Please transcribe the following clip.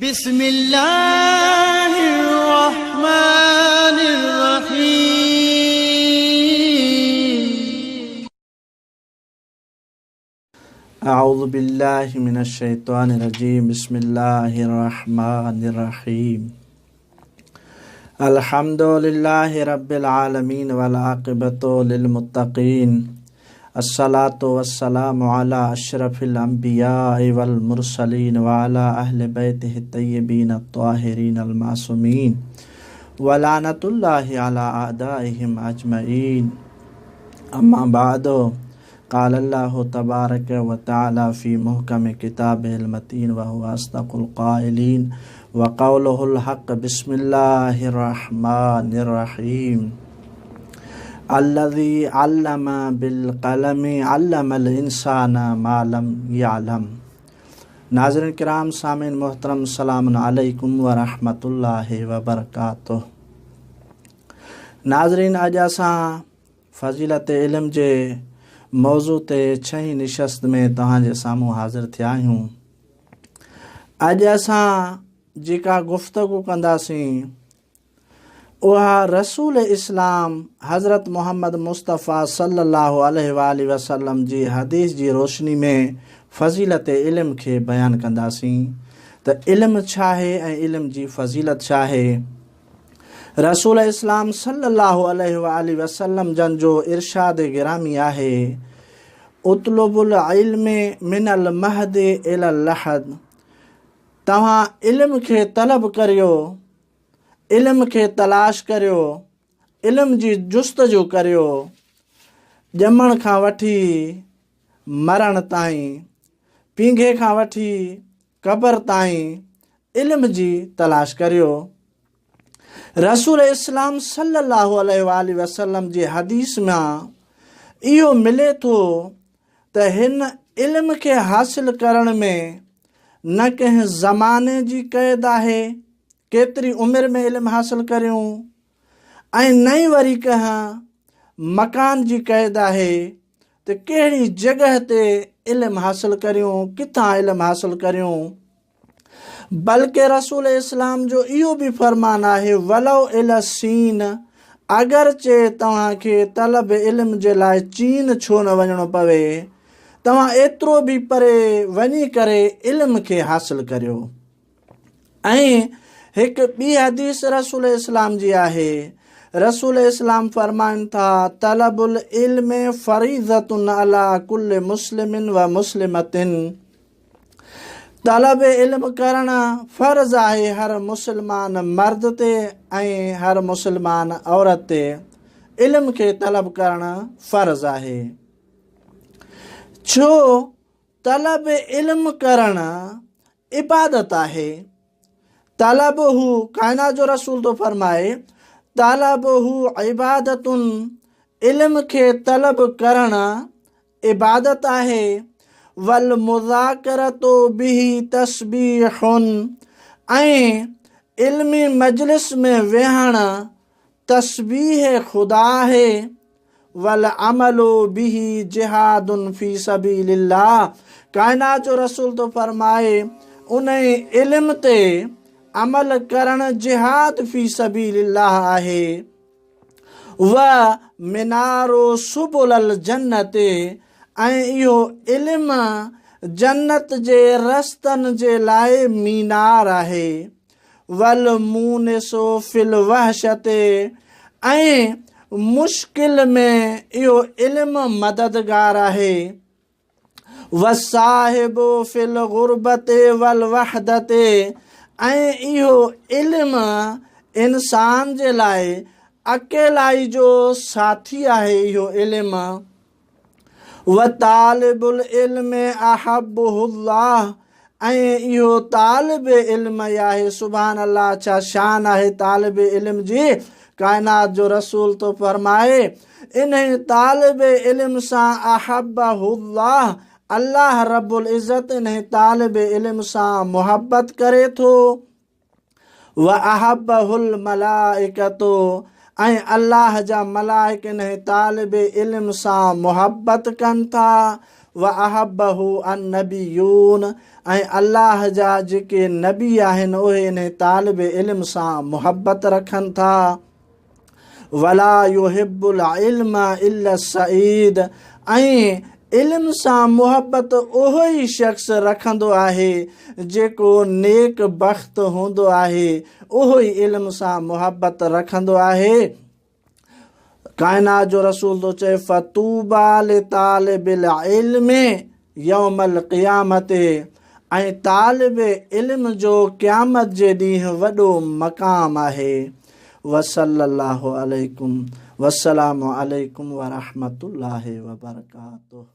بسم الله الرحمن الرحيم. اعوذ بالله من الشيطان الرجيم بسم الله الرحمن الرحيم الحمد لله رب العالمين والعاقبة للمتقين الصلاة والسلام على أشرف الأنبياء والمرسلين وعلى أهل بيته الطيبين الطاهرين المعصومين ولعنة الله على أعدائهم أجمعين أما بعد قال الله تبارك وتعالى في محكم كتابه المتين وهو أصدق القائلين وقوله الحق بسم الله الرحمن الرحيم الذي علم بالقلم علم الانسان ما لم يعلم ناظرين ڪرام سامعين محترم سلام عليڪم ورحمة الله وبرڪاته ناظرين اڄ اسان فضيلت علم جي موضوع تي ڇهين نشست ۾ توهان جي سامهون حاضر ٿيا آهيون. اڄ اسان جيڪا گفتگو ڪنداسين اها رسول اسلام حضرت محمد مصطفيٰ صلي الله عليه واٰله وسلم جي حديث جي روشني ۾ فضيلت علم کي بيان ڪنداسين ته علم ڇا آهي ۽ علم جي فضيلت ڇا آهي. رسول اسلام صلي الله عليه واٰله وسلم جن جو ارشاد گرامي آهي، اطلب العلم من المهد الي اللحد توهان علم کي طلب ڪريو، علم کي تلاش ڪريو، علم جي جستجو ڪريو، ڄمڻ کان وٺي مرڻ تائين، پينگهي کان وٺي قبر تائين علم جي تلاش ڪريو. رسول اسلام صلي الله عليه واٰله وسلم جي حديث مان اهو ملي ٿو ته هن علم کي حاصل ڪرڻ ۾ نه ڪنهن زماني جي قيد آهي، ڪيتري عمر ۾ علم حاصل ڪريون، ۽ نه ئي وري ڪنهن مڪان جي قيد آهي ته ڪهڙي جڳهه تي علم حاصل ڪريون، ڪٿان علم حاصل ڪريون، بلڪه رسول اسلام جو اهو به فرمان آهي ولو الي الصين اگرچه توهان کي طلب علم جي لاء چين ڇو نه وڃڻو پوي، توهان ايترو به پري وڃي ڪري علم کي حاصل ڪريو. ۽ هڪ ٻي حديث رسول اسلام جي آهي، رسول اسلام فرمائن ٿا، طلب العلم فريضة علي ڪل مسلم و مسلمة طلب علم ڪرڻ فرض آهي هر مسلمان مرد تي ۽ هر مسلمان عورت تي علم کي طلب ڪرڻ فرض آهي. ڇو طلب علم ڪرڻ عبادت آهي. طلبه، ڪائنات جو رسول ٿو فرمائي، طلبه عبادت، علم کي طلب ڪرڻ عبادت آهي، والمذاڪرة به تسبيح، ۽ علمي مجلس ۾ ويهڻ تسبيح خدا آهي، والعمل به جهاد في سبيل الله، ڪائنات جو رسول ٿو فرمائي، انهي علم تي عمل ڪرڻ جهاد في سبيل الله آهي، و منار سبل الجنت، ۽ اهو علم جنت جي رستن جي لاء مينار آهي. والمونس في الوحشة ۽ مشڪل ۾ اهو علم مددگار آهي. والصاحب في الغربة والوحدة ۽ اهو علم انسان جي لاء اڪيلائي جو ساٿي آهي اهو علم. وطالب العلم احبه الله ۽ اهو طالب علم ئي آهي سبحان الله ڇا شان آهي طالب علم جي ڪائنات جو رسول ٿو فرمائي انهي طالب علم سان احبه الله الله رب العزت انهي طالب علم سان محبت ڪري ٿو واحبه الملائڪة ۽ الله جا ملائڪ انهي طالب علم سان محبت ڪن ٿا. واحبه النبيون ۽ الله جا جيڪي نبي آهن اهي انهي طالب علم سان محبت رکن ٿا. ولا يحب العلم الا السعيد ۽ علم سان محبت اهو ئي شخص رکندو آهي جيڪو نيڪ بخت هوندو آهي اهو ئي علم سان محبت رکندو آهي. ڪائنات جو رسول ٿو چئي فطوبا لطالب العلم يوم القيامت ۽ طالب علم جو قيامت جي ڏينهن وڏو مقام آهي وصلي الله عليڪم والسلام عليڪم ورحمة الله وبرڪاته.